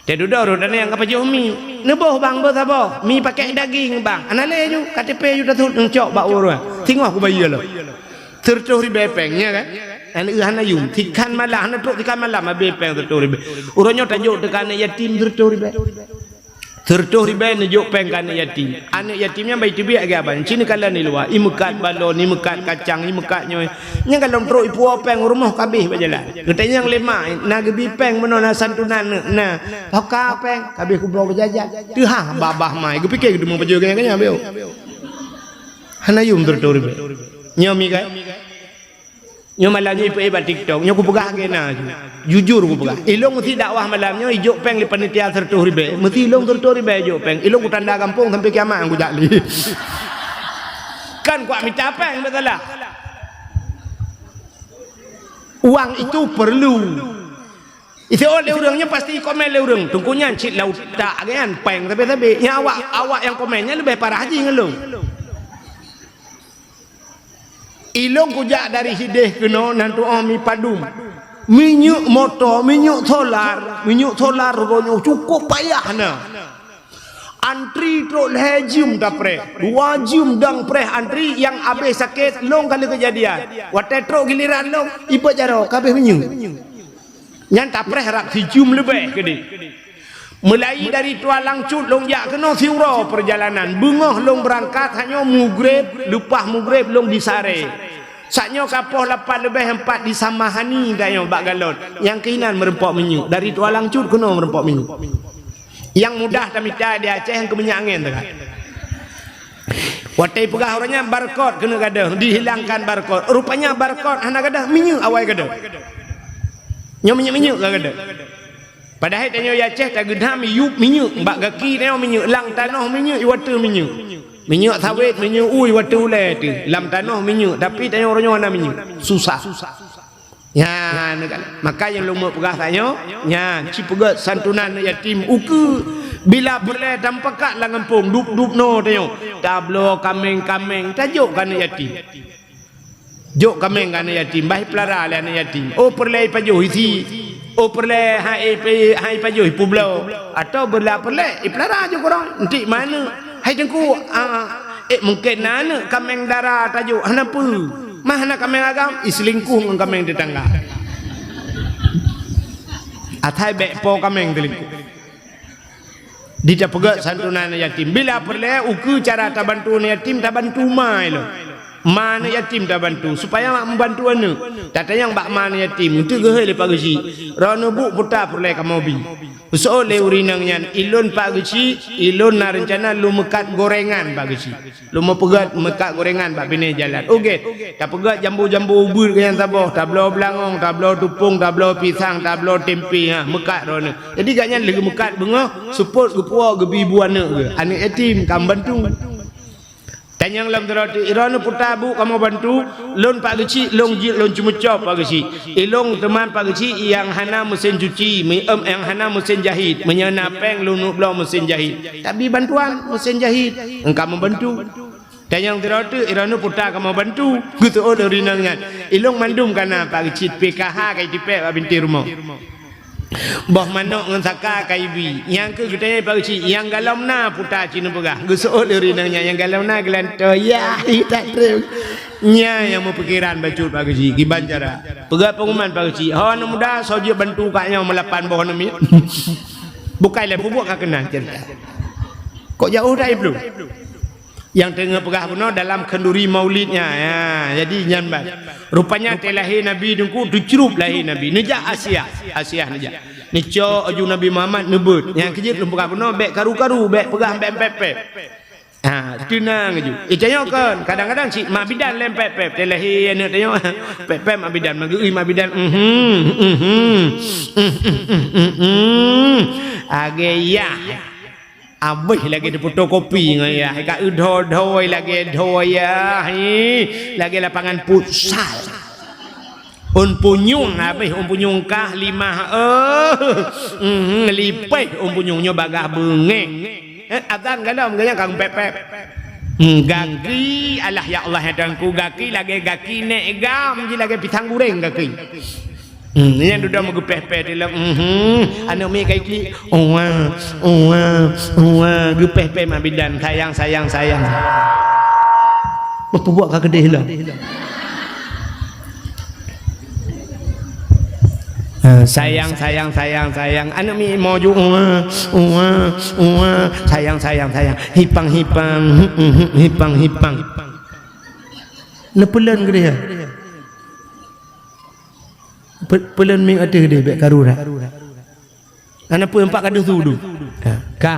Teududoe rot aneuk nyang ka pajoh mi. Neuboh bang, boh saboh. Mi pakai daging bang. Hana lé ju, K T P ju tasut neucok bak ureueng. Singoh kubayeue lom. Sireutôh ribèe pèng, nya kan? Aneuk hana yum. Sikhan malam, hana trok sikhan malam, abéh pèng sireutôh ribèe. Uroe nyoe tajok teuka aneuk yatim sireutôh ribèe. Sireutôh ribèe neujok pèng keu aneuk yatim. Aneuk yatim nyan bai teubiet lagèe abang. Cit neukalon di luwa, imeukat balon, imeukat kacang, imeukat nyoe. Nyan ka lom trok ipuwoe pèng u rumoh ka abéh bak jalan. Geutanyong lé mak, "Na geubi pèng meunoe na santunan na?" "Ho ka pèng, ka abéh kubloe beujajan." Teuhah babah mai, geupike geuteumé pajoh ganyang-ganyang beuh. Hana yum sireutôh ribèe. Nyoe mi kai? Nyoe malam nyoe ipe bak TikTok, nyoe kupeugah lagèe na. Jujur kupeugah. Ilôn meusti dakwah malam nyoe ijok pèng lé panitia sireutôh ribèe. Meusti ilôn sireutôh ribèe ijok pèng. Ilôn kutanda gampông sampai kiamat kujak lé. Kan kuat mita pèng, beutôi lah. Uang itu perlu. Isi oleh ureueng nyoe pasti komen lé ureueng. Teungku nyan cit lam utak nyan pèng sabe-sabe. Nyan awak, awak nyang komen nyan leubeh parah jih ngon lôn. Ilôn kujak dari sideh keunoe nan tuoh mi padum. Minyeuk moto, minyeuk solar, minyeuk solar uroe nyoe cukup payah na. Antri trok lhèe jeuem tapreh, dua jeuem dang preh antri nyang abéh sakét lôn kali keujadian. Watèe trok giliran lôn, ipeue jaroe ka abéh minyeuk. Nyan tapreh rab sijeuem leubeh keudéh. Meulai dari Tualang Cut lôn jak keunoe siuroe peurjalanan. Beungoh lôn beurangkat, hanyoe mugreb, leupah mugreb lôn di Saree. Saat nyoe ka poh lapan leubeh empat di Samahani tanyoe bak galon. Nyang keuh inan meureumpok minyeuk. Dari Tualang Cut keunoe meureumpok minyeuk. Nyang mudah tamita di Aceh nyang keu minyeuk angén teuka. Watèe peugah ureueng nyan barcode keuneuk gadôh, dihilangkan barcode. Rupanya barcode hana gadôh, minyeuk awai gadôh. Nyoe minyeuk-minyeuk ka gadôh. Padahai tanyoe di Aceh tageunam yup minyeuk, bak gaki tanyoe minyeuk, lam tanoh minyeuk, iwateuh minyeuk. Minyeuk sawét, minyeuk u, iwateuh ulèe teuh. Lam tanoh minyeuk, tapi tanyoe uroe nyoe hana minyeuk. Susah. Nyan kan. Maka nyang lôn meupeugah tanyoe, nyan ci peugöt santunan aneuk yatim ukeue. Bila peureulèe tamupakat lam gampông, dub-dub noe tanyoe, tabloe kaméng-kaméng, tajok keu aneuk yatim. Jok kaméng keu aneuk yatim, bah ipeulara lé aneuk yatim. Oh, peureulèe ipajoh isi. Oh peureulée hai pi-, hai pajoh ipeubloe, atawa beureulah peureulée ipeulara ju keudroe, entik ma aneuk. Hai Teungku, a, ék mungken na aneuk kaméng dara tajok hana peue. Mah hana kaméng agam, iseulingkoh ngon kaméng teutangga. Asai bék po kaméng teulingkoh. Di tapeugét santunan yatim. Bila peureulée ukeue cara tabantu aneuk yatim, tabantu ma ilôn. Ma aneuk yatim tabantu, supaya mak meubantu aneuk. Tatanyong bak ma aneuk yatim, eunteuk geuhôi lé Pak Geuchik. Droeneuh buet peue ta peureulée kamoe bi. Geuseuôt lé ureueng inong nyan, ilôn Pak Geuchik, ilôn na reuncana lôn meukat goréngan Pak Geuchik. Lôn meupeugét meukat goréngan bak binéh jalan. Ogét, tapeugét jambo-jambo ubeut keu nyang saboh, tabloe beulangong, tabloe teupông, tabloe pisang, tabloe tempe, ha, meukat droeneuh. Jadi gobnyan lheueh geumeukat beungoh, seupôt geupuwoe geubi bu aneuk geuh. Aneuk yatim ka meubantu. Tanyong lom droe teuk, droeneuh peue ta buet kamoe bantu, lôn Pak Geuchik, lôn jeuet lôn ceumeucok Pak Geuchik. Ilôn teuma Pak Geuchik nyang hana meusén cuci, mi-, em, nyang hana meusén jahit. Meunyoe na péng lôn neuk bloe meusén jahit. Tabi bantuan meusén jahit. Engka meubantu. Tanyong sidroe teuk, droeneuh peue ta kamoe bantu. Geuseuôt lé ureueng inong nyan. Ilôn mandum ka na Pak Geuchik, P K H ka itipék bak bintéh rumoh. Boh manok ngon saka ka ibi. Nyang keuh geutanyong Pak Geuchik, nyang golom na peue ta ci neupeugah. Geuseuôt lé ureueng inong nyan, nyang golom na geulantoe. Yah, i tak treb. Nyan nyang meupikiran bacut Pak Geuchik, kiban cara. Peugah peunguman Pak Geuchik, "Ho aneuk muda, soe jeuet bantu kak nyoe meulapan boh aneuk miet?" Bukai lé peubuet ka keunan ceurita. Kok jauh dah iblum? Nyang teungoh peugah bunoe dalam khanduri maulid nyan, ya, jadi nyan ban. Rupanya watée lahé Nabi Teungku, teucrueb lahé Nabi. Neujak Asiah, Asiah neujak. Neucok aju Nabi Muhammad neubeuet. Nyang keu jeuet lôn peugah bunoe, bék karu-karu, bék peugah bék pép-pép. Ha, teunang aju. Eh, tanyoe kon, kadang-kadang cit mak bidan lé pép-pép. Watée lahé aneuk tanyoe, pép-pép mak bidan, meugeui mak bidan. Mhm, mhm, mhm, mhm, mhm. Agée yah. Abéh lagée difotokopi ngon yah, ka eudho-dho lagée dho yah, hi, lagée lapangan futsal. Ôn punyueng abéh, ôn punyueng kah limah, eh, mhm, lipéh ôn punyueng nyoe bagaih beungéh. Eh, azan galom gaya kang pép-pép. Hmm, gaki, alah ya Allah ya Tuhanku, gaki lagée gaki nék gam, ji lagée pisang guréng gaki. Hmm, nyan dudoe meugeupéh-péh di lom. Mhm. Aneuk miet ka iklik. Uwa, uwa, uwa. Geupéh-péh mak bidan. Sayang, sayang, sayang. Meupubuet ka keudeh lom. Ha, sayang, sayang, sayang, sayang. Aneuk miet maju. Uwa, uwa, uwa. Sayang, sayang, sayang. Hipang, hipang. Hmm, hmm, hmm. Hipang, hipang. Neupeuleun keudeh. Pe-, peulon mieng ateueh deh, bék karu that. Hana peue, empat kadeuh su dum. Ha, ka.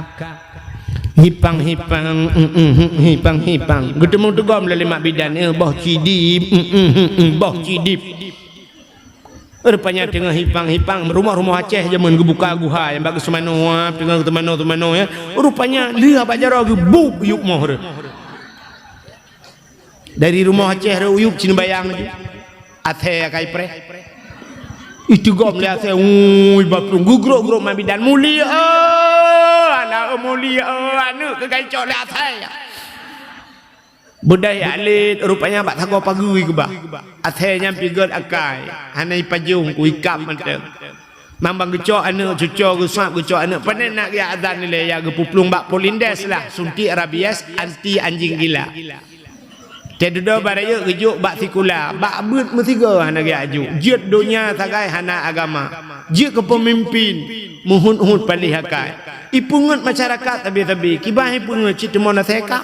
Hipang, hipang, mm, mm, mm, hipang, hipang. Geuteumé teugom lé mak bidan, eh, boh cidib, mm, mm, mm, mm, boh cidib. Rupanya teungoh hipang-hipang, rumoh-rumoh Aceh jameun geubuka guha nyang bak geuseumanoe, teungoh geuseumanoe-seumanoe, ya. Rupanya lheueh bak jaroe geubuk yup moh reuh. Dari rumoh Aceh rot u yup Cina Bayang laju. Asée akai preh. Iteugom lé asée, ui, bak plueng geugrok-grok mak bidan, "Mulia, oh, aneuk, oh, mulia, oh, aneuk," keu ka icok lé asée. Beudôh jak lét, rupanya bak sagoe pageue geubah. Asée nyan pih gét akai, hana ipajong, ku ikab mantong. Mambang geucok aneuk, cuco geusab geucok aneuk. Pane na geujak azan ilée, ya geupeuplueng bak Polindes lah, suntik rabies anti anjing gila. Teududoe bak rayeuk geujok bak sikula, bak beuet meusigoe hana geujak jok. Jeuet donya sagai hana agama. Jeuet keu peumimpin, meuhut-hut paléh akai. Ipeungeut masyarakat sabe-sabe, kiban ipeungeut cit teuma na seka.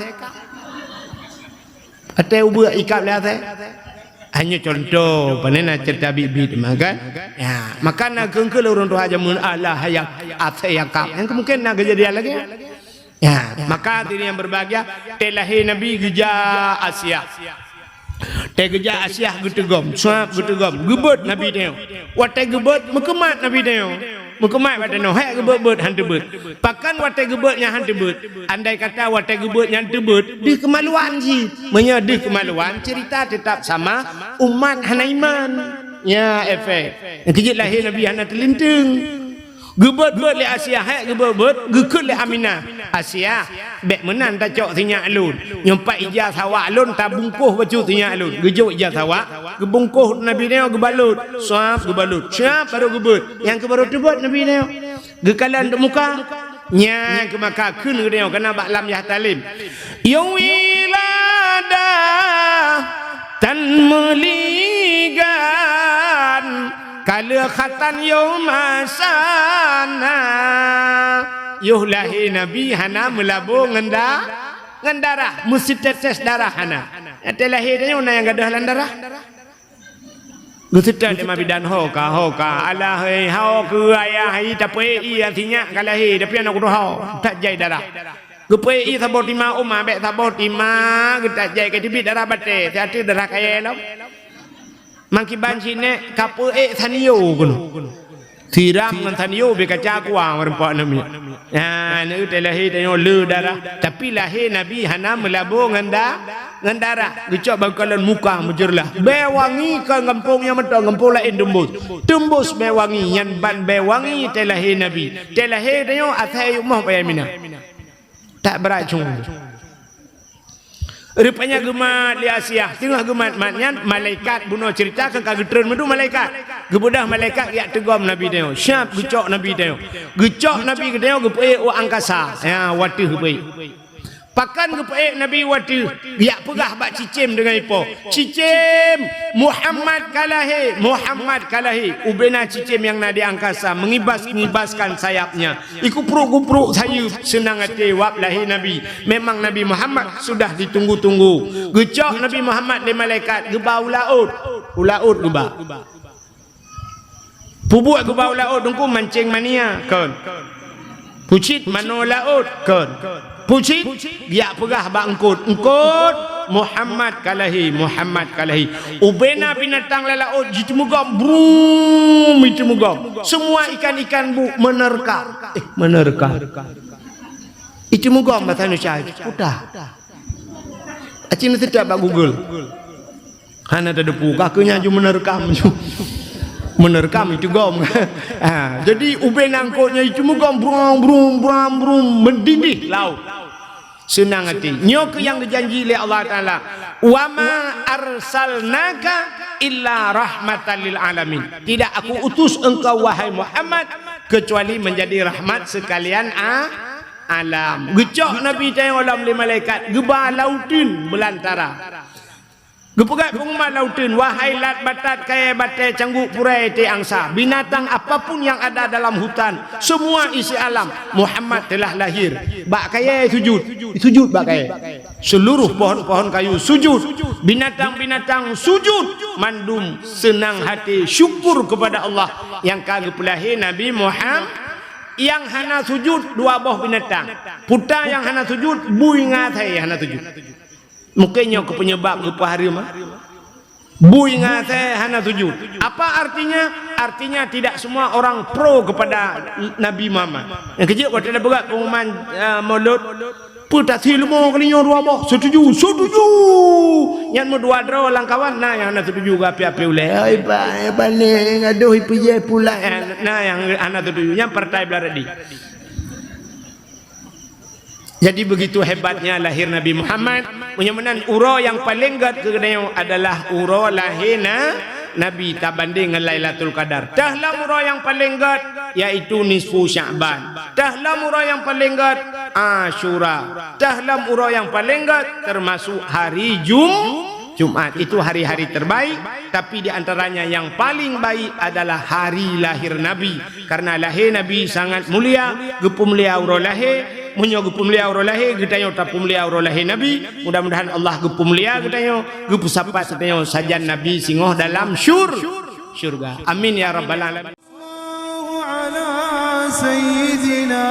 Watée ubeuk ikab lé asée. Hanya contoh, pane na cerita bit-bit mah kan? Ya, maka na keungkeul ureuëng tuha jameun Allah hayam asée yakab. Yang kemungkinan na kejadian lagi. Ya, maka diri yang berbahagia, teuh lahé Nabi geujak Asiah. Teuh geujak Asiah geuteugom, suab geuteugom, geubeuet Nabi teuh. Watée geubeuet, meukeumat Nabi teuh. Meukeumat watée nyoe, hék geubeuet-beuet han teubeuet. Pakon watée geubeuet nyan han teubeuet? Andai kata watée geubeuet nyan teubeuet, deuh keumaluan jih. Meunyoe deuh keumaluan, cerita tetap sama, umat hana iman. Ya, efek. Keujeuet lahé Nabi hana teulinteung. Geubeuet-beuet lé Asiah, hék geubeuet-beuet, geukheun lé Aminah, "Asiah, bék meunan tacok sinyak lôn. Nyoe pat ija sawak lôn tabungkôh bacut sinyak lôn." Geujok ija sawak, geubungkôh Nabi nyoe geubalot, suab geubalot, siap barô geubeuet. Nyang keuh barô teubeuet Nabi nyoe. Geukalon teuk muka. Nyan keuh maka kheun geutanyoe kana bak lam yahtalim. Yôh wilada tan meuligan, ka lheueh khatan yôh masana. Yôh lahé Nabi hana meulabô ngon da-, ngon darah, meusitetes darah hana. Watée lahé tanyoe na nyang gadôh lam darah. Geuseutôt lé ma bidan, "Ho ka, ho ka, alah, hei, ho keu ayah, hai, tapeuék ié sinyak ka lahé, tapi aneuk kutoh ho, that jai darah." Geupeuék ié saboh tima, uma bék saboh tima, geutat jai ka teubiet darah batée, siat darah kayée lom. Mangkiban sinek ka peuék sanio keunoe. Siram ngon sanio bèk kaca kuang meureumpok aneuk miet. Nah, aneuk teu lahé tanyoe le darah, tapi lahé Nabi hana meulabô ngon da-, ngon darah. Geucok bak kalon muka meujeurlah. Bèe wangi keu gampông nyang mantong, gampông laén teumbus. Teumbus bèe wangi, nyan ban bèe wangi teu lahé Nabi. Teu lahé tanyoe asai umoh payah mina. Tak beuracun. Rupanya geumat lé Asiah, teungoh geumat-mat nyan, malaikat bunoe ceurita keu ka geutreun meudua malaikat. Geubeudoh malaikat jak teugom Nabi tanyoe, siap geucok Nabi tanyoe. Geucok Nabi geutanyoe geupeuék u angkasa. Ya, wateuh geupeuék. Pakon geupeuék Nabi wateuh, jak peugah bak cicém deungon ipo. Cicém, Muhammad ka lahé, Muhammad ka lahé. Ubena cicém nyang na di angkasa mengibas-ngibaskan sayapnya. Ikupruk-kupruk sayeuep, seunang até wab lahé Nabi. Memang Nabi Muhammad sudah ditunggu-tunggu. Geucok Nabi Muhammad lé malaikat, geuba u laôt. U laôt geuba. Pubuet geuba u laôt, Teungku, mancéng mania, kon. Pucit manoe laôt, kon. Pucit, jak peugah bak eungkôt, "Eungkôt, Muhammad ka lahé, Muhammad ka lahé." Ubena binatang lam laôt jiteumugom, brum, jiteumugom. Semua ikan-ikan bu menerka. Eh, menerka. Jiteumugom bahasa Indonesia, puta. Aci neuseutôt bak Google. Hana teudepu, ka keuh nyan ju menerkam ju. Menerkam jiteugom. Ha, jadi ubena eungkôt nyan jiteumugom, brum, brum, brum, brum, meudidih laôt. Seunang até. Nyoe keuh nyang geujanji lé Allah Taala, "Wa ma arsalnaka illa rahmatan lil alamin." Tidak Aku utus engkau, wahai Muhammad, kecuali menjadi rahmat sekalian a-, alam. Geucok Nabi tanyoe lom lé malaikat, geuba lam uteuen beulantara. Geupeugah pengumuman lam uteuen, "Wahai lat batat, kayée batée, cangguek purée, tée angsa, binatang apapun yang ada dalam hutan, semua isi alam, Muhammad telah lahir." Bak kayée sujud, sujud bak kayée. Seluruh pohon-pohon kayu sujud, binatang-binatang sujud, mandum seunang até syukur kepada Allah nyang ka geupeulahé Nabi Muhammad. Nyang hana sujud dua boh binatang. Puta nyang hana sujud, bui ngon asèe hana sujud. Mungkin nyoe keuh penyebab geupeuhareuem, ah. Bui ngon asèe hana sujud. Apa artinya? Artinya tidak semua orang pro kepada Nabi Muhammad. Nyang keujeuet watèe na beureukat pengumuman, eh, Maulud, peue tasie leumo kali nyoe dua boh? Setuju, setuju. Nyan meudua droe lam kawan, na nyang hana setuju, geuapi-api ulèe. Ai ba, ai balek, gadoh ipeujeuet pula. Eh, na nyang hana setuju, nyan partai Beulareudi. Jadi begitu hebatnya lahir Nabi Muhammad. Meunyoe meunan uroe nyang paleng gèt keu geutanyoe adalah uroe lahé na-, Nabi tabandeng ngon Lailatul Qadar. Teuh lom uroe nyang paleng gèt, yaitu nisfu Sya'ban. Teuh lom uroe nyang paleng gèt, Asyura. Teuh lom uroe nyang paleng gèt, termasuk hari Jum-, Jumat. Itu hari-hari terbaik, tapi di antaranya yang paling baik adalah hari lahir Nabi. Karena lahé Nabi sangat mulia, geupeumulia uroe lahé. Meunyoe geupeumulia uroe lahé, geutanyoe tapeumulia uroe lahé Nabi. Mudah-mudahan Allah geupeumulia geutanyoe, geupeusapat geutanyoe sajan Nabi singoh dalam syur-, syurga. Amin ya rabbal alamin. Sallallahu ala sayyidina